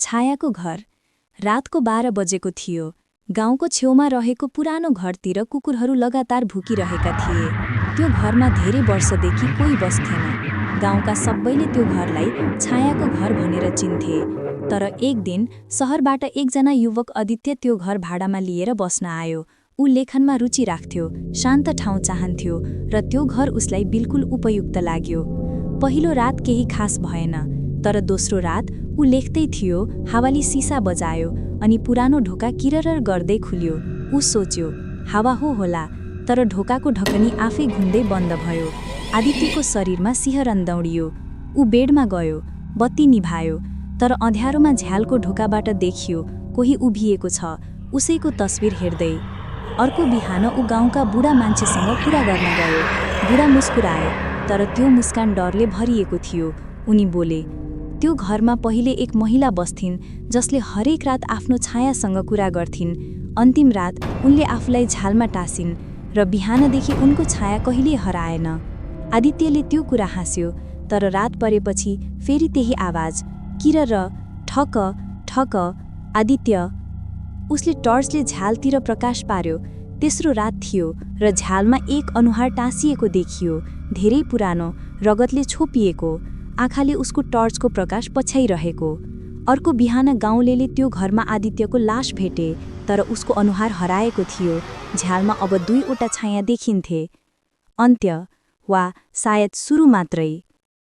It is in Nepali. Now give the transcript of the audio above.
छायाको घर। रातको 12 बजेको थियो। गाउँको छेउमा रहेको पुरानो घरतिर कुकुरहरू लगातार भुकिरहेका थिए। त्यो घरमा धेरै वर्षदेखि कोही बस्थेन। गाउँका सबैले त्यो घरलाई छायाको घर भनेर चिन्थे। तर एक दिन शहरबाट एकजना युवक आदित्य त्यो घर भाडामा लिएर बस्न आयो। ऊ लेखनमा रुचि राख्थ्यो, शान्त ठाउँ चाहन्थ्यो र त्यो घर उसलाई बिल्कुल उपयुक्त लाग्यो। पहिलो रात केही खास भएन, तर दोस्रो रात ऊ लेख्दै थियो, हावाले सिसा बजायो अनि पुरानो ढोका किरर गर्दै खुल्यो। ऊ सोच्यो, हावा होला, तर ढोकाको ढकनी आफै घुम्दै बन्द भयो। आदित्यको शरीरमा सिहरन दौडियो। ऊ बेडमा गयो, बत्ती निभायो, तर अँध्यारोमा झ्यालको ढोकाबाट देखियो कोही उभिएको छ, उसैको तस्बिर हेर्दै। अर्को बिहान ऊ गाउँका बुढा मान्छेसँग कुरा गर्न गयो। बुढा मुस्कुराए, तर त्यो मुस्कान डरले भरिएको थियो। उनी बोले, त्यो घरमा पहिले एक महिला बस्थिन् जसले हरेक रात आफ्नो छायासँग कुरा गर्थिन्। अन्तिम रात उनले आफूलाई झ्यालमा टाँसिन् र बिहानदेखि उनको छाया कहिल्यै हराएन। आदित्यले त्यो कुरा हाँस्यो, तर रात परेपछि फेरि त्यही आवाज, किरर, ठक ठक। आदित्य। उसले टर्चले झ्यालतिर प्रकाश पार्यो। तेस्रो रात थियो र झ्यालमा एक अनुहार टाँसिएको देखियो, धेरै पुरानो, रगतले छोपिएको। आँखाले उसको टर्चको प्रकाश पछ्याइरहेको। अर्को बिहान गाउँलेले त्यो घरमा आदित्यको लास भेटे, तर उसको अनुहार हराएको थियो। झ्यालमा अब 2वटा छाया देखिन्थे। अन्त्य, वा सायद सुरु मात्रै।